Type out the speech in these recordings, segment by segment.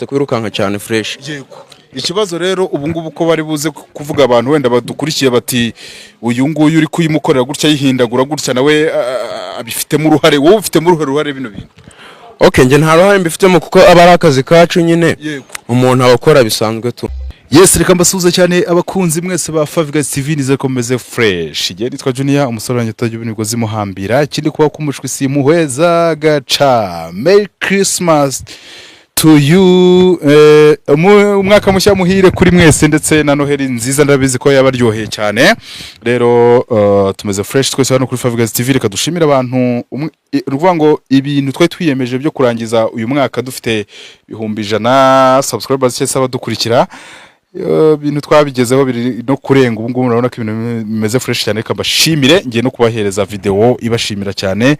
Kwirukanka cyane fresh. Yego. Ikibazo rero ubu ngubu ko bari buze kuvuga, abantu wenda badukurikiye bati: "Uyu nguyu uri kuyimukorera gutya, yihindagura gutya, nawe abifitemo uruhare." Wowe ufitemo uruhe ruhare bino bintu? Okay, njye nta ruhare mbifitemo kuko aba ari akazi kacu nyine. Umuntu aba akora bisanzwe tu. Yes, reka mbasuhuze cyane abakunzi mwese ba Five Guys TV, nizere ko mumeze fresh. Igihe nitwa Junior, umusore wanjye utajya imigozi muhambira. Ikindi kuba kumushwi simuhweza gaca. Merry Christmas to you, umwaka mushya muhire kuri mwese ndetse na Noheli nziza, ndabizi ko yabaryoheye cyane. Rero tumeze fresh twese hano kuri Five Guys TV. Reka dushimire abantu ni ukuvuga ngo ibintu twari twiyemeje byo kurangiza uyu mwaka dufite 100,000 subscribers cyangwa se abadukurikira, ibintu twabigezeho, biri no kurenga. Ubu ngubu murabona ko ibintu bimeze fresh cyane. Reka mbashimire, ngiye no kubahereza video ibashimira cyane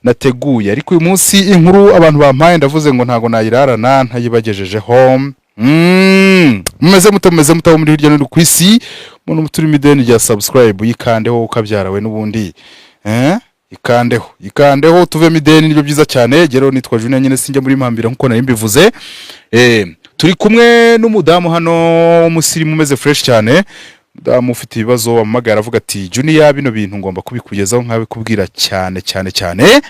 nateguye, ariko uyu munsi inkuru abantu bampaye ndavuze ngo ntago nayirarana ntayibagejejeho. Mumeze mute? Mumeze mute aho muri hirya no hino ku isi? Umuntu turimo ideni rya subscribe, yikandeho ukabyara we n'ubundi, ikandeho, ikandeho tuvemo ideni, nibyo byiza cyane. Rero nitwa Junior nyine, sinjya muri mpambira nkuko nari mbivuze. Turi kumwe n'umudamu hano w'umusirimu umeze fresh cyane, umudamu ufite ibibazo, wamamagara avuga ati: "Junior, bino bintu ngomba kubikugezaho nkabikubwira cyane cyane cyane."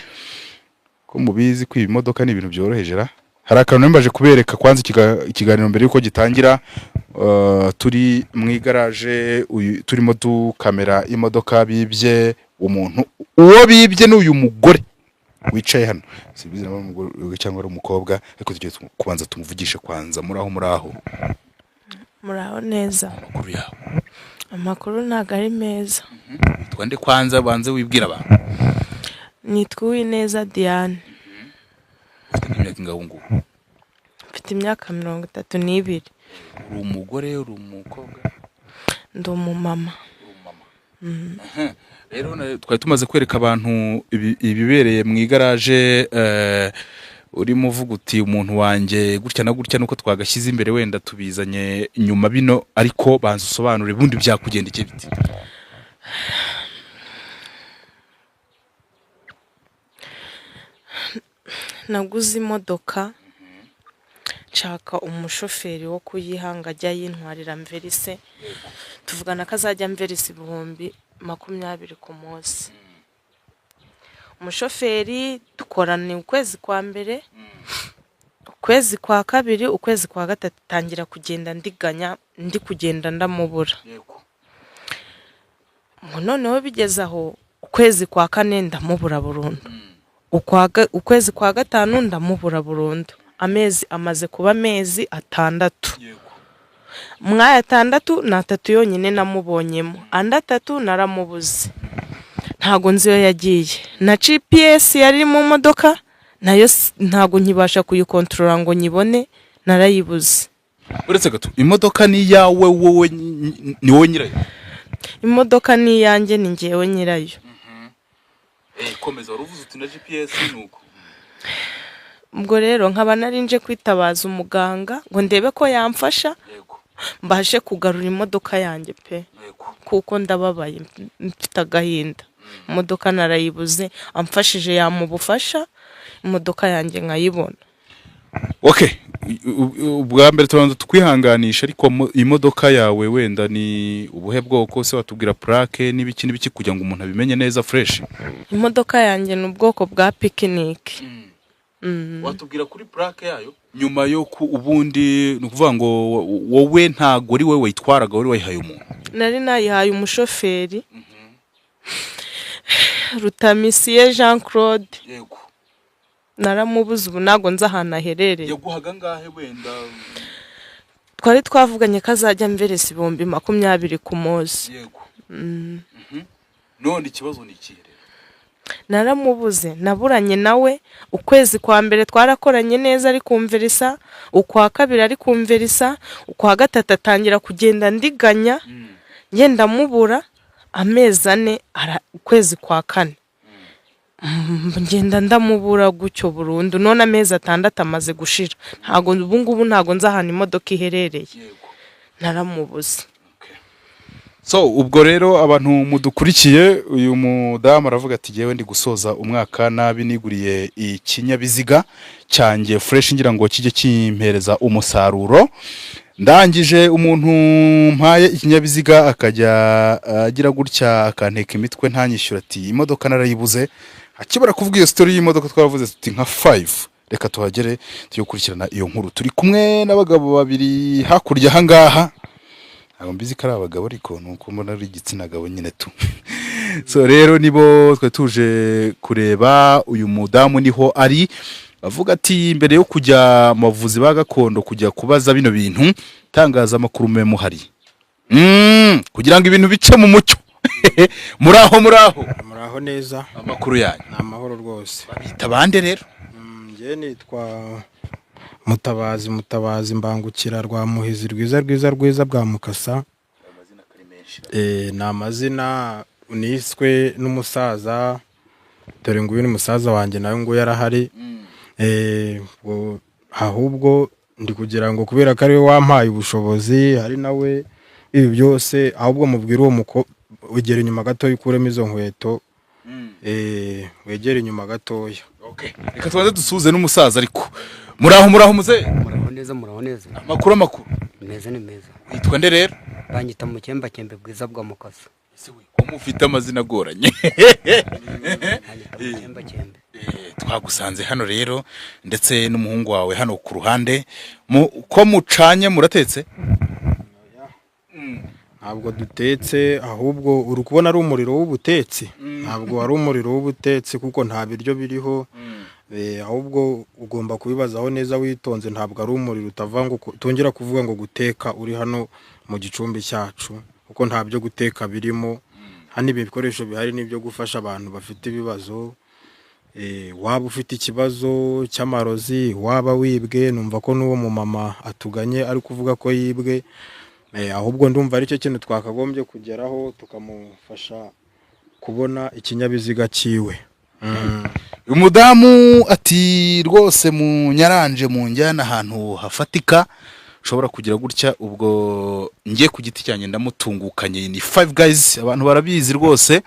Ko mubizi ko iyi modoka ni ibintu byoroheje ra. Hari akantu nimbaje kubereka kwanza ikiganiro mbere yuko gitangira. Turi mu igaraje, turimo dukamera imodoka bibye umuntu. Uwo bibye ni uyu mugore wicaye hano, simbizi niba ari umugore cyangwa ari umukobwa, ariko tugiye kubanza tumuvugishe kwanza. Muri aho, muri aho? Muraho neza. Amakuru yawe? Amakuru ntabwo ari meza. Witwa nde kwanza? Banze wibwira abantu. Nitwa Uwineza Diane. Ufite nk'imyaka ingahe ubu ngubu? Mfite imyaka 32. Uri umugore, uri umukobwa? Ndi umumama. Rero twari tumaze kwereka abantu ibibereye mu igaraje, urimo uvuga uti: "Umuntu wanjye gutya na gutya." Nuko twagashyize imbere, wenda tubizanye nyuma bino, ariko banza usobanure ubundi byakugendekeye biti. Naguze imodoka, nshaka umushoferi wo kuyihanga ajya yintwarira mverise, tuvugana ko azajya mverisa 20,000 ku munsi. Umushoferi dukorana ukwezi kwa mbere, ukwezi kwa kabiri, ukwezi kwa gatatu, tangira kugenda ndiganya, ndi kugenda ndamubura. Ngo noneho bigeze aho ukwezi kwa kane ndamubura burundu, ukwezi kwa gatanu ndamubura burundu. Amezi amaze kuba amezi 6. Mwaya 6 ni 3 yonyine namubonyemo, andi 3 naramubuze, ntago nzi iyo yagiye. Na GPS yari mu modoka nayo ntago nkibasha kuyikontorora ngo nyibone, narayibuze. Uretse gato, imodoka ni iyawe wowe, ni wowe nyirayo? Imodoka ni iyanjye, ni njyewe nyirayo. Komeza, wari uvuze uti na GPS ni uko. Ubwo rero nkaba nari nje kwitabaza umuganga ngo ndebe ko yamfasha mbashe kugarura imodoka yanjye pe, kuko ndababaye, mfite agahinda. Imodoka narayibuze, amfashije yamubufasha imodoka yanjye nkayibona. Okay, ubwa mbere tubanza tukwihanganisha, ariko imodoka yawe wenda ni ubuhe bwoko se? Watubwira plaque n'ibiki n'ibiki kugira ngo umuntu abimenye neza fresh. Imodoka yanjye ni ubwoko bwa pikiniki. Watubwira kuri plaque yayo nyuma yo ku ubundi ni ukuvuga ngo wowe ntago ari wowe wayitwaraga, wari wayihaye umuntu? Nari nayihaye umushoferi Rutamisiye Jean Claude. Naramubuze, ubu ntabwo nzi ahantu aherereye. Yaguhaga angahe wenda? Twari twavuganye ko azajya amveresa 20,000 ku munsi. Yego. None ikibazo ni ikihe rero? Naramubuze, naburanye nawe. Ukwezi kwa mbere twarakoranye neza ari kumverisa, ukwa kabiri ari kumverisa, ukwa gatatu atangira kugenda ndiganya, ngenda mubura. Amezi 4, ukwezi kwa kane ngenda ndamubura gutyo burundu. None amezi 6 amaze gushira, ntago ubu ngubu ntago nzi ahantu imodoka iherereye. Naramubuze. So ubwo rero abantu mudukurikiye, uyu mudamu aravuga ati yewe ndi gusoza umwaka nabi, niguriye ikinyabiziga cyanjye fresh ngira ngo kijye kimpereza umusaruro, ndangije umuntu mpaye ikinyabiziga akajya agira gutya akanteka imitwe ntanyishyura, ati imodoka narayibuze. Akibara kuvuga iyo story y'imodoka twaravuze tuti nka 5 reka tuhagere tujye gukurikirana iyo nkuru. Turi kumwe n'abagabo babiri hakurya ahangaha, ntabwo mbizi ko ari abagabo ariko ni uko mbona ari igitsina gabo nyine tu. So rero nibo twe tuje kureba. Uyu mudamu niho ari avuga ati mbere yo kujya mu bavuzi ba gakondo kujya kubaza bino bintu, itangazamakuru mube muhari kugira ngo ibintu bice mu mucyo. Muraho, muraho? Muraho neza. Amakuru yanyu? Ni amahoro rwose. Babita bande rero? Njye nitwa Mutabazi, Mutabazi Mbangukira rwa Muhizi rwiza rwiza rwiza bwa Mukasa. Ni amazina niswe n'umusaza, dore nguyu ni musaza wanjye, nawe nguyu arahari. Ahubwo ndi kugira ngo kubera ko ariwe wampaye ubushobozi, hari nawe ibi byose, ahubwo mubwire uwo muko wegera inyuma gatoya ukuremo izo nkweto, wegere inyuma gatoya. Reka tubanze dusuhuze n'umusaza ariko. Muraho, muraho muzehe? Muraho neza, muraho neza. Amakuru, amakuru? Meza, ni meza. Witwa nde rero? Banyita Mukembakembe Bwiza bwa Mukasa. Ko mufite amazina agoranye? Banyita Mukembakembe. Twagusanze hano rero ndetse n'umuhungu wawe hano ku ruhande. Ko mucanye, muratetse? Ntabwo dutetse, ahubwo uri kubona ari umuriro w'ubutetsi. Ntabwo wari umuriro w'ubutetsi kuko nta biryo biriho. Ahubwo ugomba kubibazaho neza witonze. Ntabwo ari umuriro utava ngo utongera kuvuga ngo guteka uri hano mu gicumbi cyacu, kuko nta byo guteka birimo hano. Ibi bikoresho bihari ni ibyo gufasha abantu bafite ibibazo. Waba ufite ikibazo cy'amarozi, waba wibwe, numva ko n'uwo mumama atuganye ari kuvuga ko yibwe. Ahubwo ndumva aricyo kintu twakagombye kugeraho, tukamufasha kubona ikinyabiziga cyiwe. Uyu mudamu ati rwose munyaranje mu njyana ahantu hafatika ushobora kugira gutya. Ubwo njye ku giti cyanjye ndamutungukanye, ni Five Guys, abantu barabizi rwose.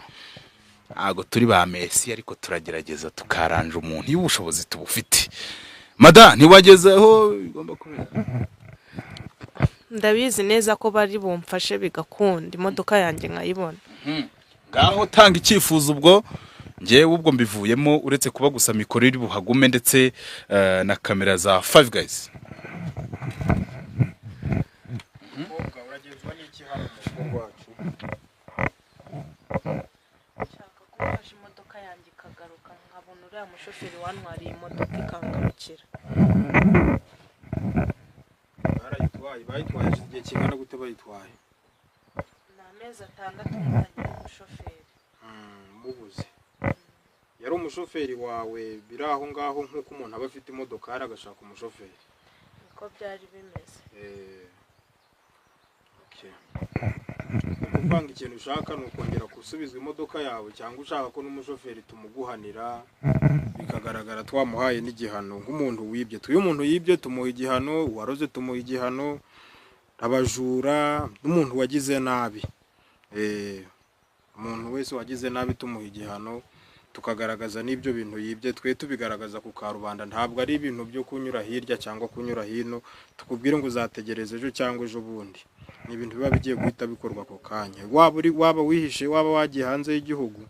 Ntabwo turi ba Messi ariko turagerageza tukaranja umuntu iyo ubushobozi tubufite. Mada ntiwageze aho bigomba kubera? Ndabizi neza ko bari bumfashe bigakunda, imodoka yanjye nkayibona. Ngaho tanga icyifuzo. Ubwo njyewe ubwo mbivuyemo, uretse kuba gusa mikoro iri buhagume ndetse na kamera za Five Guys. Umukobwa, uragenzwa n'iki hano mu rugo rwacu? Nshaka ko mfashe imodoka yanjye ikagaruka, nkabona uriya mushoferi wantwariye imodoka ikangarukira. Barayitwaye, bayitwaye hashize igihe kingana gute bayitwaye? Ni amezi 6 mutagira umushoferi. Mubuze yari umushoferi wawe biri aho ngaho, nk'uko umuntu aba afite imodokari agashaka umushoferi? Niko byari bimeze. Okay. Ni ukuvuga ngo ikintu ushaka ni ukongera gusubizwa imodoka yawe, cyangwa ushaka ko n'umushoferi tumuguhanira bikagaragara twamuhaye n'igihano nk'umuntu wibye? Twe iyo umuntu yibye tumuha igihano, uwaroze tumuha igihano, abajura n'umuntu wagize nabi. Umuntu wese wagize nabi tumuha igihano, tukagaragaza n'ibyo bintu yibye. Twe tubigaragaza ku karubanda, ntabwo ari ibintu byo kunyura hirya cyangwa kunyura hino tukubwire ngo uzategereza ejo cyangwa ejo bundi. Ni ibintu biba bigiye guhita bikorwa ako kanya. Waba uri, waba wihishe, waba wagiye hanze y'igihugu,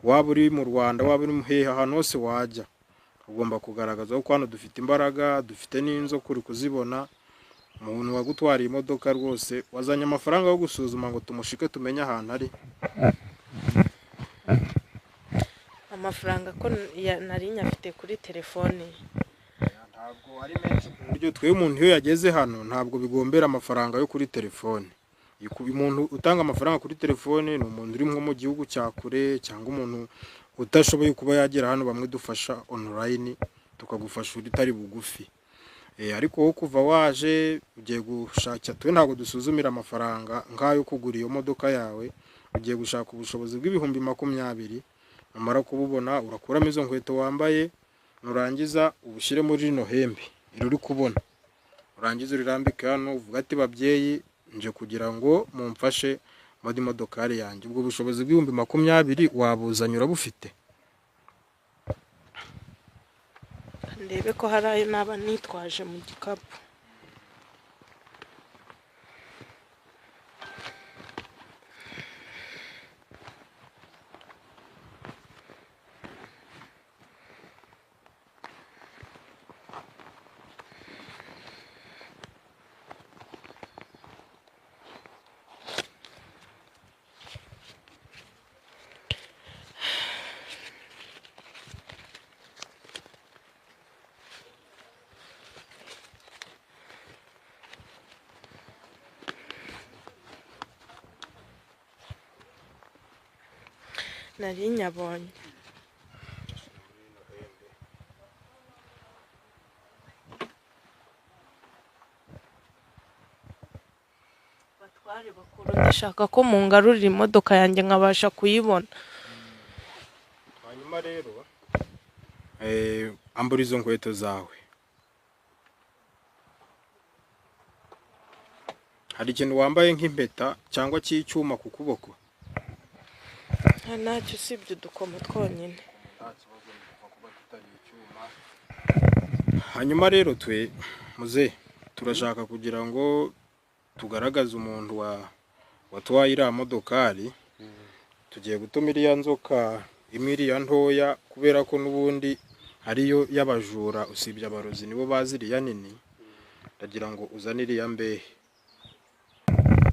waba uri mu Rwanda, waba uri hehe, ahantu hose wajya ugomba kugaragaza ko hano dufite imbaraga, dufite n'inzoka uri kuzibona. Umuntu wagutwariye imodoka rwose, wazanye amafaranga yo gusuzuma ngo tumushike tumenye ahantu ari? Amafaranga ko nari nyafite kuri telefoni. Ntabwo ari menshi ku buryo twe umuntu iyo yageze hano ntabwo bigombera amafaranga yo kuri telefone. Umuntu utanga amafaranga kuri telefone ni umuntu uri nko mu gihugu cya kure cyangwa umuntu udashoboye kuba yagera hano, bamwe dufasha online tukagufasha utari bugufi. Ariko wowe kuva waje ugiye gushaka, twe ntabwo dusuzumira amafaranga nk'ayo kugura iyo modoka yawe. Ugiye gushaka ubushobozi bw'ibihumbi 20, numara kububona urakuramo izo nkweto wambaye, nurangiza ubushyire muri rino hembe iri uri kubona, urangiza urirambike hano, uvuga ati babyeyi nje kugira ngo mumfashe muri modokari yanjye. Ubwo bushobozi bw'ibihumbi 20 wabuzanye urabufite? Ndebe ko hari ayo naba nitwaje mu gikapu. Nari nyabonye. Batware bakuru, ndashaka ko mungarurira imodoka yanjye nkabasha kuyibona. Hanyuma rero ambura izo nkweto zawe. Hari ikintu wambaye nk'impeta cyangwa cy'icyuma ku kuboko? Ntacyo usibye udukomo twonyine. Hanyuma rero twe muze turashaka kugira ngo tugaragaze umuntu watwaye iriya modokari. Tugiye gutuma iriya nzoka imwe iriya ntoya, kubera ko n'ubundi ariyo y'abajura, usibye abarozi nibo bazi iriya nini. Ndagira ngo uzane iriya mbehe.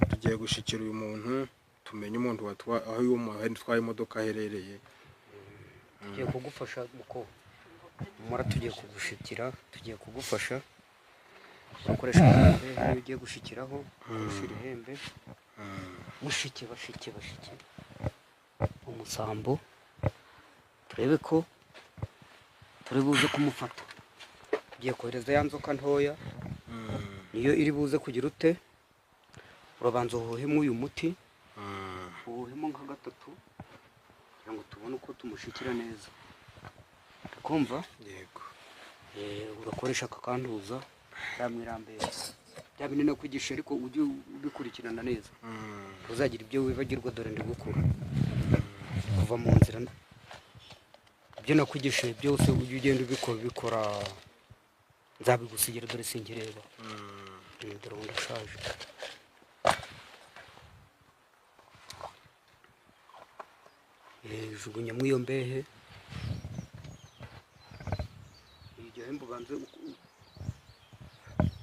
Tugiye gushikira uyu muntu tumenye umuntu aho uyu muntu utwaye imodoka aherereye. Tugiye kugufasha muko mura, tugiye kugushikira, tugiye kugufasha. Ukoresha ihembe ugiye gushikiraho, ushira ihembe. Mushike bashike bashike umusambo, turebe ko turi buze kumufata. Tugiye kohereza ya nzoka ntoya, niyo iri buze kugira ute. Urabanza uhuhemo uyu muti, uhuhemo nka gatatu kugira ngo tubone uko tumushikira neza. Kumva? Yego. Urakoresha aka kantuza ramwirambe bya bintu nakwigisha, ariko ujye ubikurikirana neza, uzagira ibyo wibagirwa. Dore ndi gukura kuva mu nzira, ibyo nakwigishije byose ujye ugenda ubikora, nzabigusigira. Dore sinkireba, dore ubu ndashaje. Jugunya muri iyo mbehe, iryo hembe ubanze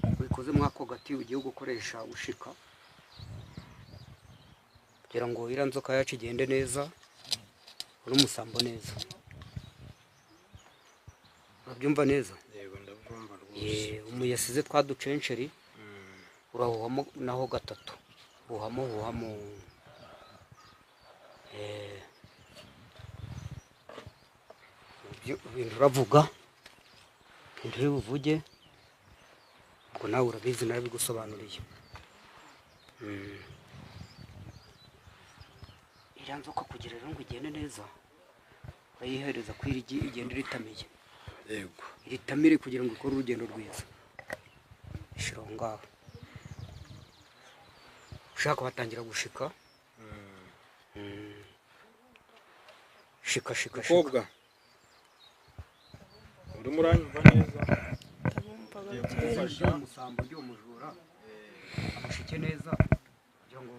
ubikoze muri ako gati ugiye gukoresha ushika, kugira ngo iriya nzoka yacu igende neza, n'umusambo neza. Urabyumva neza? Yego, ndabyumva rwose. Umuyasize twa ducenceri, urahuhamo naho gatatu, huhamo huhamo. Ibintu uravuga, ibintu uri buvuge, ubwo nawe urabizi, narabigusobanuriye. Iriya nzoka kugira rero ngo igende neza, urayihereza ko irigi igenda iritamiye. Yego. Iritamire kugira ngo ikore urugendo rwiza. Ishira aho ngaho. Ushaka watangira gushika. Shika shika shika. Mukobwa, urimo uranyumva neza? Ndabumva ababyeyi. Umusambo ry'umujura amushike neza kugira ngo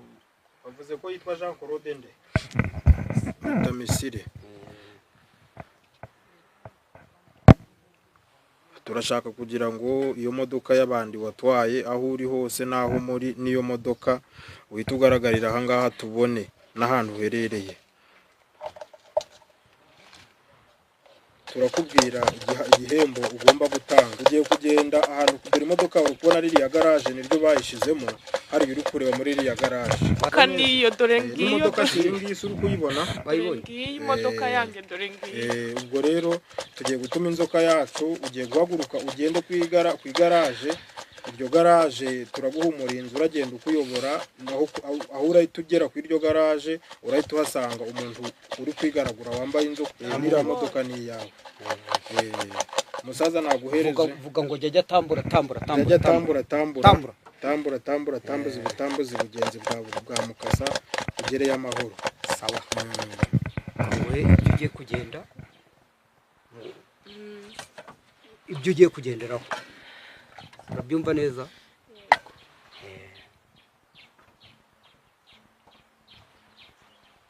Bavuze ko yitwa Jean Claude nde? Rutamisire. Turashaka kugira ngo iyo modoka y'abandi watwaye, aho uri hose n'aho muri n'iyo modoka, uhite ugaragarira aha ngaha tubone n'ahantu uherereye. Turakubwira igihembo ugomba gutanga. Ugiye kugenda ahantu kugura imodoka, uri kubona ririya garaje niryo bayishizemo, hari uri kureba muri ririya garaje. Kaniyo dore ngiyo, N'imodoka si iyi ngiyi, uri kuyibona? Dore ngiyi imodoka yanjye, dore ngiyi. Ubwo rero tugiye gutuma inzoka yacu, ugiye guhaguruka ugende ku igaraje. Iryo garaje turaguha umurinzi uragenda ukuyobora, aho urahita ugera ku iryo garaje urahita uhasanga umuntu uri kwigaragura wambaye inzoka. Iriya modoka ni iyawe. Umusaza naguhereze. Vuga ngo jya tambura tambura tambura tambura tambura tambura tambura tambuza ubutambuzi bugenzi bwa Mukasa. Ugereyo amahoro. Sawa. Wowe ibyo ugiye kugenda, ibyo ugiye kugenderaho urabyumva neza?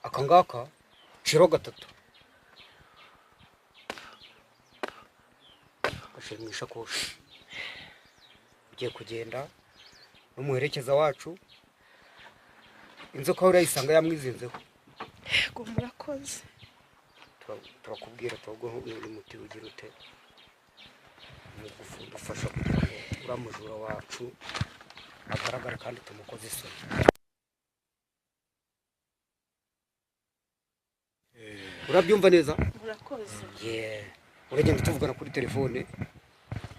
Aka ngaka ciro 3 gashyira mu ishakoshi. Ugiye kugenda n'umuherekeza wacu, inzoka urayisanga yamwizinzeho. Yego murakoze. Turakubwira turaguha n'umuti ugira ute mugufasha kugira ngo uriya mujura wacu agaragara kandi tumukoze isoni. Urabyumva neza? Murakoze. Uragenda tuvugana kuri telefone,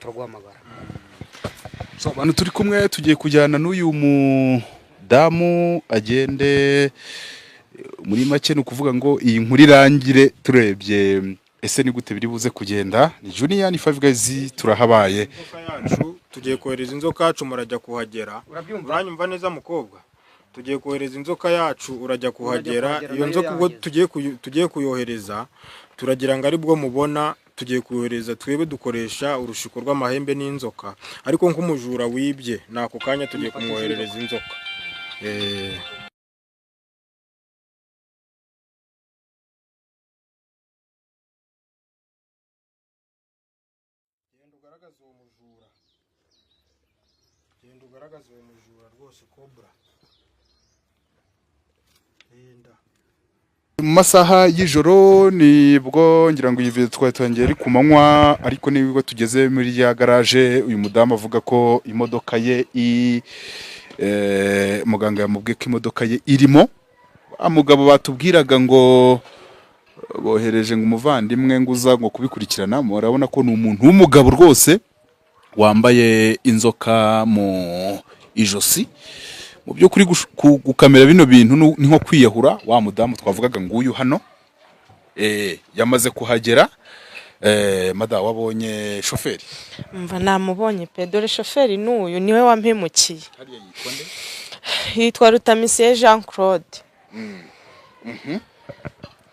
turaguhamagara. So abantu turi kumwe tugiye kujyana n'uyu mudamu agende. Muri make ni ukuvuga ngo iyi nkuru irangire turebye ese ni gute biri buze kugenda. Ni Junior, ni Five Guys, turahabaye. Inzoka yacu tugiye kohereza inzoka yacu, murajya kuhagera. Uranyumva neza mukobwa? Tugiye kohereza inzoka yacu, urajya kuhagera. Iyo nzoka ubwo tugiye kuyohereza, turagira ngo aribwo mubona tugiye kuyohereza. Twebwe dukoresha urushiko rw'amahembe n'inzoka, ariko nk'umujura wibye nako kanya tugiye kumwoherereza inzoka. Genda ugaragaze uwo mujura. Genda ugaragaze uwo mujura rwose, Cobra. Mu masaha y'ijoro nibwo ngira ngo iyi video twatangiye ari ku manywa, ariko nibwo tugeze muri ya garage uyu mudamu avuga ko imodoka ye muganga yamubwiye ko imodoka ye irimo. Mugabo batubwiraga ngo bohereje ngo umuvandimwe nguza ngo kubikurikirana, murabona ko ni umuntu w'umugabo rwose wambaye inzoka mu ijosi. Mu by'ukuri gukamera bino bintu ni nko kwiyahura. Wa mudamu twavugaga nguyu hano yamaze kuhagera. Mada wabonye shoferi? Mva namubonye pe, dore shoferi n'uyu niwe wampemukiye. Yitwa Rutamisiye Jean Claude.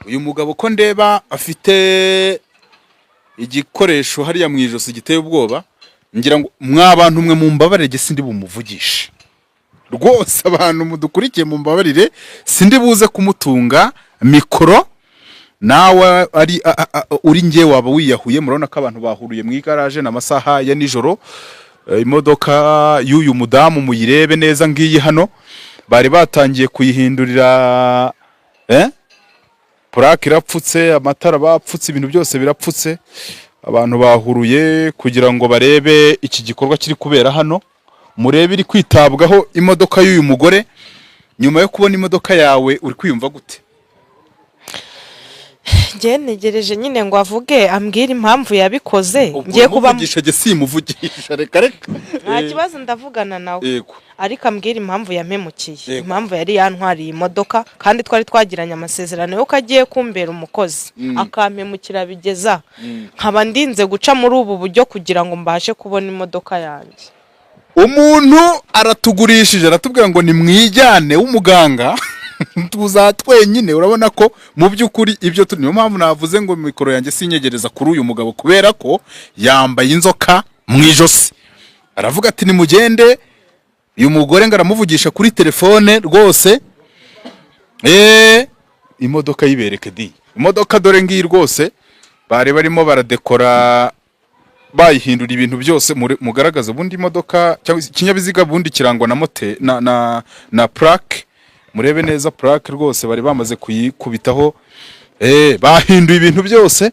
Uyu mugabo ko ndeba afite igikoresho hariya mu ijosi giteye ubwoba, ngira ngo mwabantu mwe mumbabarire sindi bumuvugishe rwose. Abantu mudukurikiye mumbabarire sindi buze kumutunga mikoro, nawe ari uri nge waba wiyahuye. Murabona ko abantu bahuruye mu igaraje na masaha ya nijoro. Imodoka y'uyu mudamu muyirebe neza ngiyi hano, bari batangiye kuyihindurira plaque irapfutse, amatara bapfutse, ibintu byose birapfutse. Abantu bahuruye kugira ngo barebe iki gikorwa kiri kubera hano. Murebe iri kwitabwaho imodoka y'uyu mugore. Nyuma yo kubona imodoka yawe uri kwiyumva gute? Ngiye ntegereje nyine ngo avuge ambwire impamvu yabikoze. Ngiye kuba muvugisha, je simuvugisha, reka reka. Nta kibazo, ndavugana nawe, ariko ambwire impamvu yampemukiye, impamvu yari yantwariye imodoka, kandi twari twagiranye amasezerano yuko agiye kumbera umukozi, akampemukira bigeza nkaba ndinze guca muri ubu buryo kugira ngo mbashe kubona imodoka yanjye. Umuntu aratugurishije aratubwira ngo nimwijyane w'umuganga tuza twenyine. Urabona ko mu by'ukuri ibyo niyo mpamvu navuze ngo mikoro yanjye sinyegereza kuri uyu mugabo, kubera ko yambaye inzoka mu ijosi. Aravuga ati nimugende. Uyu mugore ngo aramuvugisha kuri telefone rwose. Imodoka yibereke di imodoka dore ngiyi rwose, bari barimo baradekora bayihindura ibintu byose. Mugaragaza ubundi imodoka cyangwa ikinyabiziga bundi kirangwa na mote na plaque. Murebe neza plaque rwose bari bamaze kuyikubitaho. Bahinduye ibintu byose,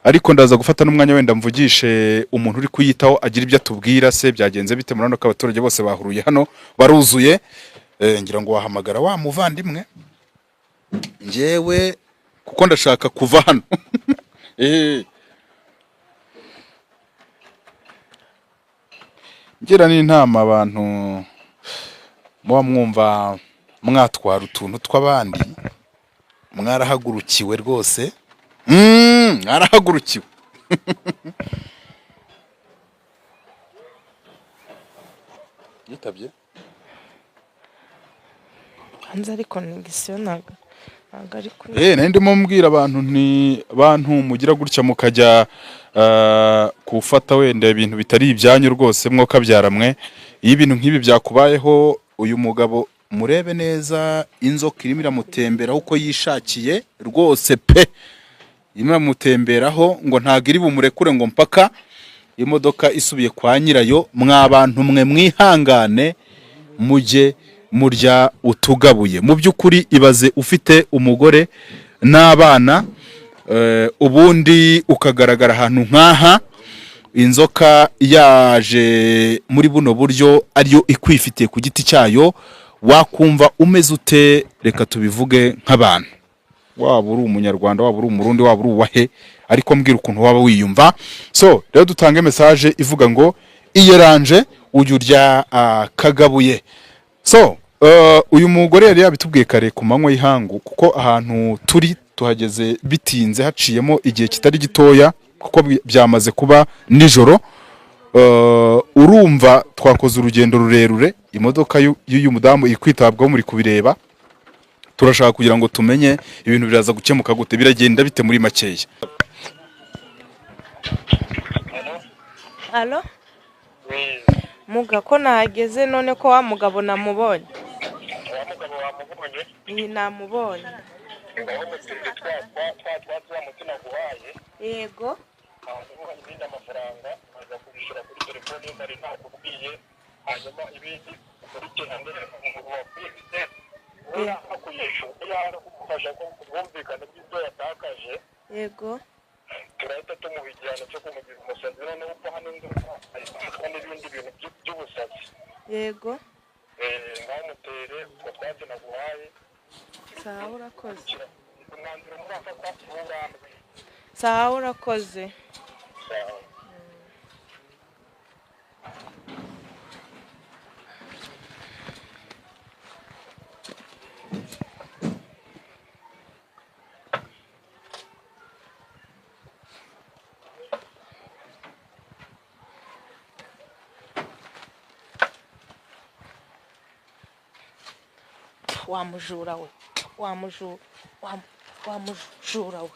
ariko ndaza gufata n'umwanya wenda mvugishe umuntu uri kuyitaho agira ibyo atubwira se byagenze bite. Murabona ko abaturage bose bahuruye hano baruzuye. Ngira ngo wahamagara wa muvandimwe njyewe kuko ndashaka kuva hano. Ngira n'inama abantu muba mwumva mwatwara utuntu tw'abandi, mwarahagurukiwe rwose. Mwarahagurukiwe. Yitabye? Hanze ariko negisiyo ntabwo ari kuri. Nari ndimo mbwira abantu nti bantu mugira gutya mukajya gufata wenda ibintu bitari ibyanyu rwose mwokabyara mwe. Iyo ibintu nk'ibi byakubayeho, uyu mugabo murebe neza, inzoka irimo iramutemberaho uko yishakiye rwose pe, irimo iramutemberaho ngo ntabwo iri bumurekure ngo mpaka imodoka isubiye kwa nyirayo. Mwa bantu mwe, mwihangane mujye murya utugabuye. Mu by'ukuri ibaze ufite umugore n'abana, ubundi ukagaragara ahantu nk'aha, inzoka yaje muri buno buryo ariyo ikwifitiye ku giti cyayo, wakumva umeze ute? Reka tubivuge nk'abantu, waba uri Umunyarwanda, waba uri Umurundi, waba uri uwahe, ariko mbwira ukuntu waba wiyumva. So rero dutange message ivuga ngo iyeranje ujya urya kagabuye. So uyu mugore yari yabitubwiye kare ku manywa y'ihangu, kuko ahantu turi tuhageze bitinze, haciyemo igihe kitari gitoya, kuko byamaze kuba nijoro. Urumva twakoze urugendo rurerure, imodoka y'uyu mudamu iri kwitabwaho, muri kubireba. Turashaka kugira ngo tumenye ibintu biraza gukemuka gute, biragenda bite muri makeya. Alo muga, ko nahageze none ko wa mugabo namubonye? Wa mugabo wamubonye? Iyi, namubonye. Ngaho mutinde twa twatsi wa muti naguhaye. Yego. Hanyuma ibindi amafaranga aza kubishyura kuri telefone ye nari nakubwiye, hanyuma ibindi ukurikirane umuntu wakwibye niba kuyishyura yanga kugufasha ko ubwumvikane bw'ibyo yatakaje. Yego. Turahita tumuha igihano cyo kumugira umusazi, noneho upfa hano inzoka ayifatwa n'ibindi bintu by'ubusazi. Yego. Ngaho mutere utwo twatsi naguhaye. Sawa, urakoze. Umwanzuro murafata nturambwe. Sawa, urakoze. Sawa. Wa mujura we, wa mujura, wa mujura we!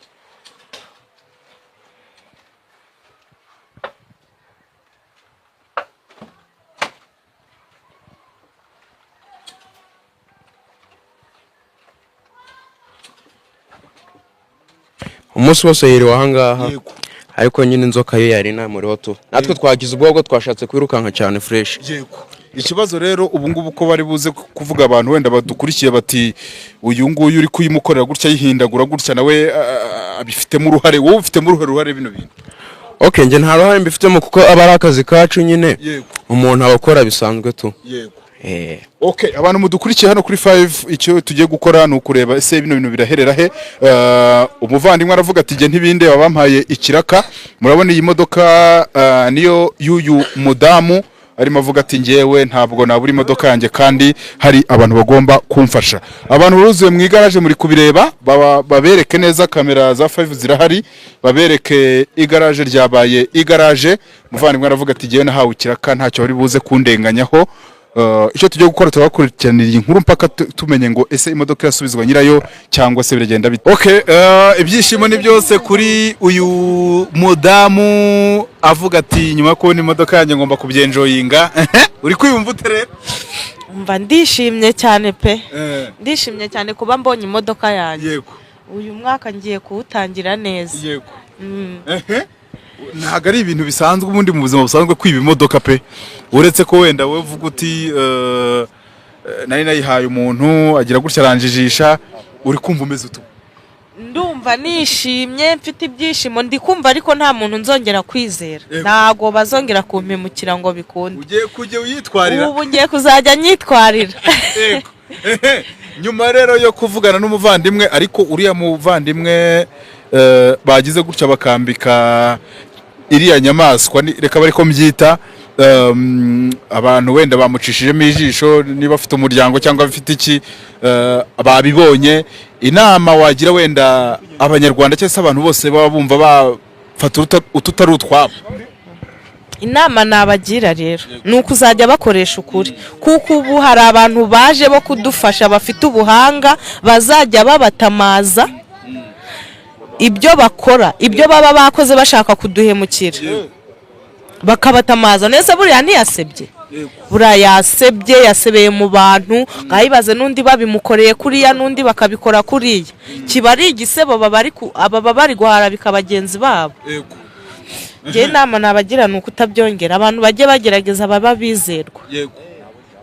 Umunsi wose yiriwe ahangaha. Yego. Ariko nyine inzoka yo yari inamuriho tu, natwe twagize ubwoba, twashatse kwirukanka cyane fresh. Yego. Ikibazo rero ubu ngubu ko bari buze kuvuga abantu wenda badukurikiye bati uyu nguyu uri kuyimukorera gutya, yihindagura gutya, nawe abifitemo uruhare, wowe ufitemo uruhare bino bintu? Okay, njye nta ruhare mbifitemo kuko aba ari akazi kacu nyine. Yego. Umuntu aba akora bisanzwe tu. Yego. Okay, abantu mudukurikiye hano kuri 5, icyo tugiye gukora ni ukureba ese bino bintu biraherera he. Umuvandimwe aravuga ati jye ntibindeba, bampaye ikiraka. Murabona iyi modoka niyo y'uyu mudamu, arimo avuga ati njyewe ntabwo nabura imodoka yanjye kandi hari abantu bagomba kumfasha. Abantu buzuye mu igaraje muri kubireba, babereke neza, kamera za 5 zirahari, babereke igaraje ryabaye igaraje. Umuvandimwe aravuga ati jyewe nahawe ikiraka, ntacyo bari buze kundenganyaho. Icyo tugiye gukora, turabakurikiranira iyi nkuru mpaka tumenye ngo ese imodoka irasubizwa nyirayo cyangwa se biragenda bite. Okay, ibyishimo ni byose kuri uyu mudamu, avuga ati nyuma yo kubona imodoka yanjye ngomba kubyenjoyinga. Uri kwiyumva ute rero? Umva, ndishimye cyane pe, ndishimye cyane kuba mbonye imodoka yanjye. Uyu mwaka ngiye kuwutangira neza. Yego. Ntabwo ari ibintu bisanzwe ubundi mu buzima busanzwe kwiba imodoka pe, uretse ko wenda wowe uvuga uti nari nayihaye umuntu agira gutya aranjijisha. Uri kumva umeze ute? Ndumva nishimye, mfite ibyishimo, ndi kumva ariko nta muntu nzongera kwizera. Ntabwo bazongera kumpemukira ngo bikunde. Ugiye kujya uyitwarira. Ubu ngiye kuzajya nyitwarira. Yego. Nyuma rero yo kuvugana n'umuvandimwe, ariko uriya muvandimwe bagize gutya bakambika iriya nyamaswa, reka bari ko mbyita, abantu wenda bamucishijemo ijisho, niba afite umuryango cyangwa afite iki, babibonye. Inama wagira wenda Abanyarwanda cyangwa se abantu bose baba bumva bafata ututari utwabo? Inama nabagira rero ni ukuzajya bakoresha ukuri, kuko ubu hari abantu baje bo kudufasha bafite ubuhanga, bazajya babatamaza ibyo bakora, ibyo baba bakoze bashaka kuduhemukira, bakabatamaza. Neza buriya ntiyasebye, buriya yasebye, yasebeye mu bantu, nkayibaze n'undi babimukoreye kuriya, n'undi bakabikora kuriya, kiba ari igisebo, baba bari guharabika bagenzi babo. Njyewe inama nabagira ni ukutabyongera, abantu bajye bagerageza baba bizerwa.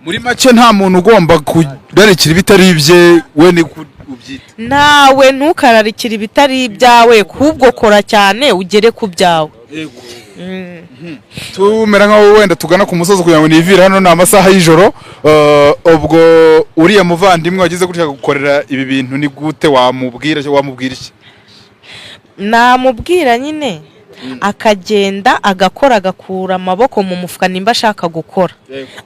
Muri make nta muntu ugomba kurarikira ibitari ibye, we ni ubyita. Nawe ntukararikire ibitari ibyawe, ahubwo kora cyane ugere ku byawe. Tumera nkaho wenda tugana ku musozi kugira ngo nivire hano, ni amasaha y'ijoro. Ubwo uriya muvandimwe wagize gutya gukorera ibi bintu, ni gute wamubwira, wamubwira iki? Namubwira nyine akagenda agakora, agakura amaboko mu mufuka, nimba ashaka gukora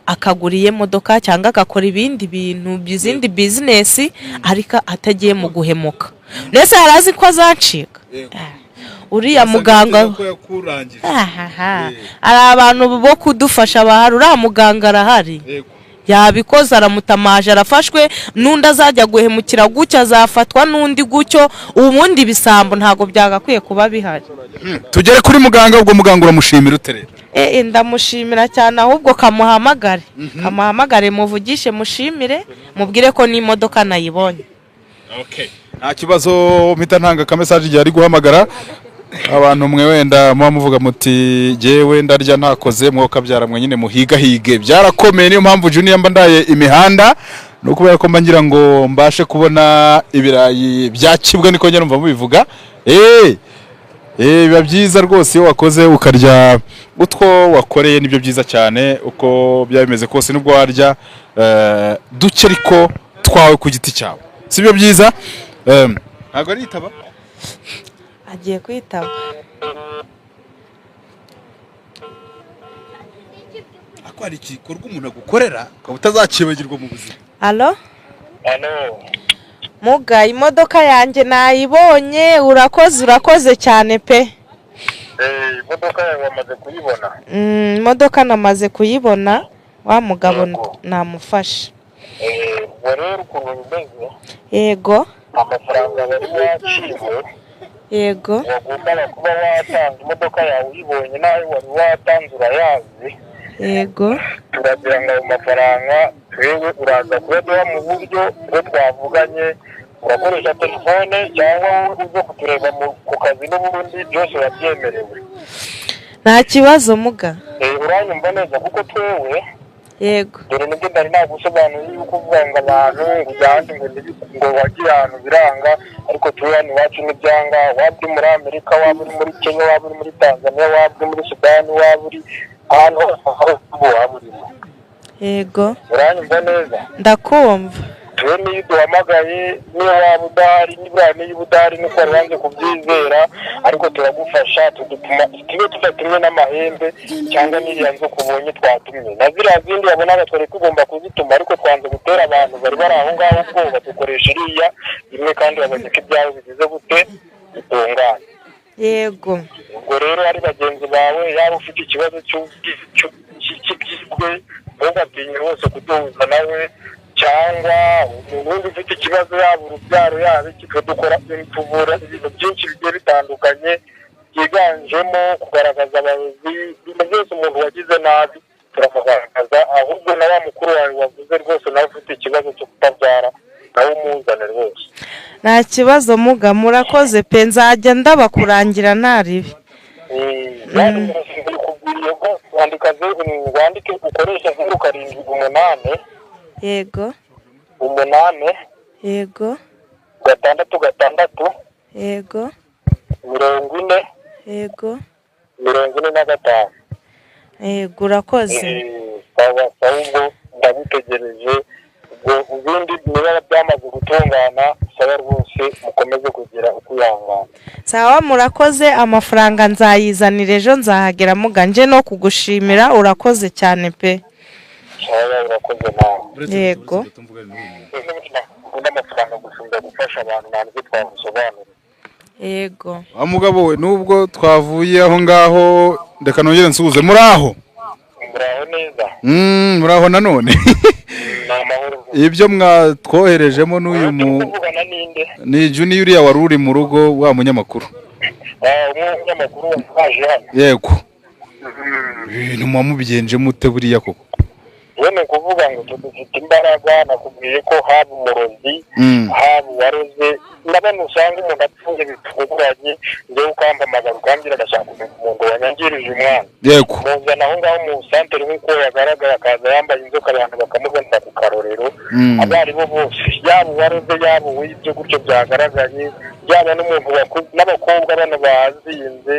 akagura iyo modoka cyangwa agakora ibindi bintu, izindi business, ariko atagiye mu guhemuka. Mbese yari azi ko azacika uriya muganga? Ahaha. Hari abantu bo kudufasha bahari, uriya muganga arahari, yabikoze, aramutamaje, arafashwe. N'undi azajya guhemukira gutya azafatwa, n'undi gutyo. Ubundi ibisambo ntabwo byagakwiye kuba bihari. Tugere kuri muganga. Ubwo muganga uramushimira ute rero? Ndamushimira cyane, ahubwo kamuhamagare, kamuhamagare, muvugishe, mushimire, mubwire ko n'imodoka nayibonye. Nta kibazo, mpita ntanga aka message igihe ari guhamagara. Abantu mwe wenda muba muvuga muti jyewe ndarya ntakoze, mwoka mwe nyine muhigahige, byarakomeye. Niyo mpamvu Junior mba ndaye imihanda, ni ukubera ko mba ngira ngo mbashe kubona ibirayi bya kibwa, niko njya numva mubivuga. Biba byiza rwose iyo wakoze ukarya utwo wakoreye, nibyo byiza cyane, uko byaba bimeze kose, nubwo warya duke ariko twawe ku giti cyawe, sibyo byiza? Ntabwo aritaba. Agiye kwitaba. Ariko hari igikorwa umuntu agukorera ukaba utazakibagirwa mu buzima. Alo? Alo. Muga, imodoka yanjye nayibonye, urakoze, urakoze cyane pe. Imodoka yawe wamaze kuyibona? Imodoka namaze kuyibona, wa mugabo Yego. namufashe. Ubwo rero ukuntu bimeze, Yego. amafaranga wari waciwe, Yego. wagombaga kuba watanze imodoka yawe uyibonye, n'ayo wari watanze urayazi. Yego. Turagira ngo ayo mafaranga wewe uraza kuyaduha mu buryo bwo twavuganye, urakoresha telefone cyangwa wowe uze kutureba ku kazi, n'ubundi byose urabyemerewe. Nta kibazo muga. Uranyumva neza? Kuko twewe, Yego. dore nibyo ndari nagusobanuriye, yuko uvuga ngo abantu ngo ujya ahandi ngo ngo wagiye ahantu biranga, ariko turi hano iwacu ntibyanga. Waba uri muri Amerika, waba uri muri Kenya, waba uri muri Tanzania, waba uri muri Sudani, waba uri ahantu hose aho waba urimo. Yego. Uranyumva neza? Ndakumva. Twe niyo duhamagaye, niyo waba udahari, nibura niba udahari nuko wari wanze kubyizera, ariko turagufasha, tudutuma tube tudatumwe n'amahembe cyangwa n'iriya nzoka ubonye twatumye, na ziriya zindi wabonaga twari tugomba kuzituma, ariko twanze gutera abantu bari bari aho ngaho ubwoba, dukoresha iriya imwe, kandi babonye ko ibyabo bigize gute, bitunganye. Yego. Ubwo rero ari bagenzi bawe, yaba ufite ikibazo cy'ibyibwe, ntugatinye rwose kuduhuza nawe, cyangwa umuntu ufite ikibazo, yaba urubyaro, yaba iki, twe dukora, tuvura ibintu byinshi bigiye bitandukanye, byiganjemo kugaragaza abayobozi, ibintu byose umuntu wagize nabi turamugaragaza. Ahubwo na wa mukuru wawe wavuze rwose, nawe ufite ikibazo cyo kutabyara, nawe umuzane rwose. Nta kibazo muga, murakoze pe, nzajya ndabakurangira nta ribi. Kubwiriye ko wandika zeru, wandike ukoresha 078. Yego. 8. Yego. 6 6. Yego. 40. Yego. 45. Yego, urakoze. Sawa sawa, ubwo ndagutegereje. Ubwo ibindi niba byamaze gutungana, sawa rwose, mukomeze kugira ukwihangana. Sawa, murakoze, amafaranga nzayizanira ejo, nzahagera muga, nje no kugushimira, urakoze cyane pe. Sawa, urakoze nawe. Yego. N'amafaranga gusumba gufasha abantu, ntabwo twabusobanura. Yego. Wa mugabo we, nubwo twavuye aho ngaho, reka nongere nsuhuze. Muri aho? Muraho neza. Muraho nanone. Ni amahoro. Ibyo mwatwoherejemo n'uyu Turi mu kuvugana ninde? Ni Junior, uriya wari uri mu rugo, wa munyamakuru. Ah, umunyamakuru waje hano. Yego. Ibintu muba mubigenje mute buriya koko? We, ni ukuvuga ngo twe dufite imbaraga. Nakubwiye ko haba umurozi, haba uwaroze, na bano usanga umuntu apfuye bitunguranye, njyewe ukampamagara ukambwira agashaka kumenya umuntu wanyangirije umwana, muzana aho ngaho mu santere nk'uko yagaragaye, akaza yambaye inzoka, abantu bakamubonera ku karorero. Abo ari bo bose, yaba uwaroze, yaba uwibye gutyo byagaragaye, yaba n'umuntu n'abakobwa bano bazinze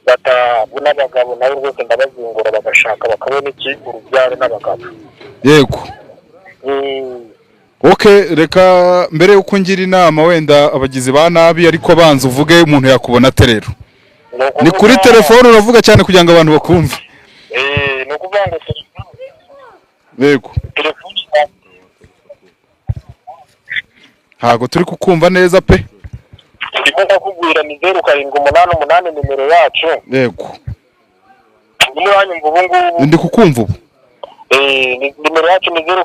batabona abagabo, nabo rwose ndabazingura bagashaka, bakabona iki, urubyaro n'abagabo. Okay, reka mbere yuko ngira inama wenda abagizi ba nabi, ariko banza uvuge umuntu yakubona ate rero. Ni kuri telefone, uravuga cyane kugira ngo abantu bakumve. Ni ukuvuga ngo telefone telefone Ntabwo turi kukumva neza pe. Ndimo ndakubwira, ni 0788 nimero yacu. Ndimo, uranyumva ubu ngubu? Ndi kukumva ubu. Nimero yacu ni zeru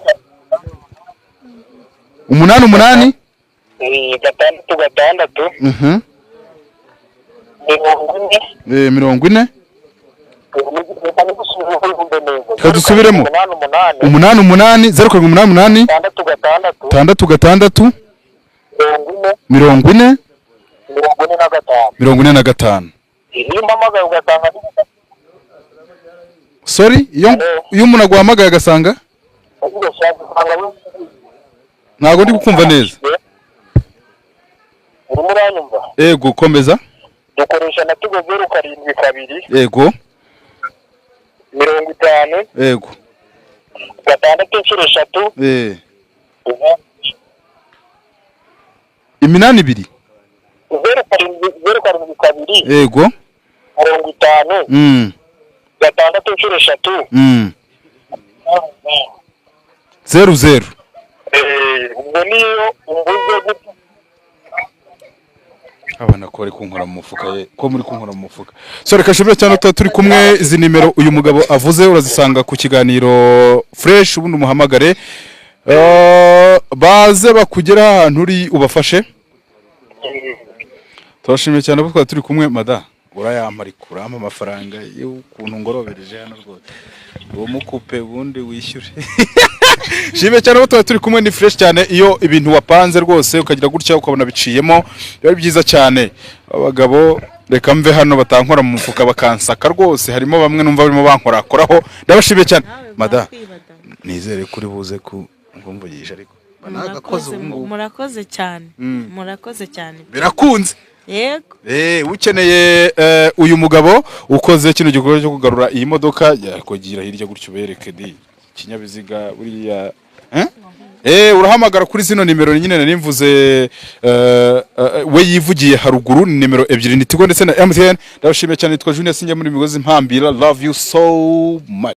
88. 66 40. 40. Reka dusubiremo. 88. 88, 0788. 66. 66. 40. 40. 45. 45. Iyo umpamagaye ugasanga Sorry, iyo umuntu aguhamagaye agasanga ugasanga Ntabwo ndi kukumva neza. Urimo uranyumva? Yego, komeza. Dukoresha na Tigo, 072 50 663. 8 2. 07, 072. 50 663. 00. Ubwo niyo umbuze gutyo. Abana ko bari kunkora mu mufuka ye, ko muri kunkora mu mufuka. So reka shimire cyane tuba turi kumwe. Izi nimero uyu mugabo avuze urazisanga ku kiganiro fresh, ubundi umuhamagare, baze bakugeraho ahantu uri ubafashe. Turashimiye cyane abo twari turi kumwe. Mada, urayampa, ariko urampa amafaranga y'ukuntu ngorobereje hano rwose, uwo mukupe ubundi wishyure. Shimye cyane abo tuba turi kumwe. Ni fresh cyane iyo ibintu wapanze rwose ukagira gutya ukabona biciyemo, biba ari byiza cyane. Abagabo, reka mve hano batankora mu mufuka bakansaka rwose. Harimo bamwe numva barimo bankorakoraho. Ndabashimiye cyane. Nawe Mada, bakwibada. nizere ko uri buze kumvugisha, ariko nagakoze Murakoze, ubu ngubu. murakoze cyane, murakoze cyane. Birakunze. Yego. Ukeneye uyu mugabo ukoze kino gikorwa cyo kugarura iyi modoka, yakugira hirya gutyo ubereke di ikinyabiziga buriya, eh? Urahamagara kuri zino nimero nyine nari mvuze, we yivugiye haruguru. Ni nimero ebyiri, ni Tigo ndetse na MTN. Ndabashimiye cyane, nitwa Junior, sinjya muri migozi mpambira. Love you so much.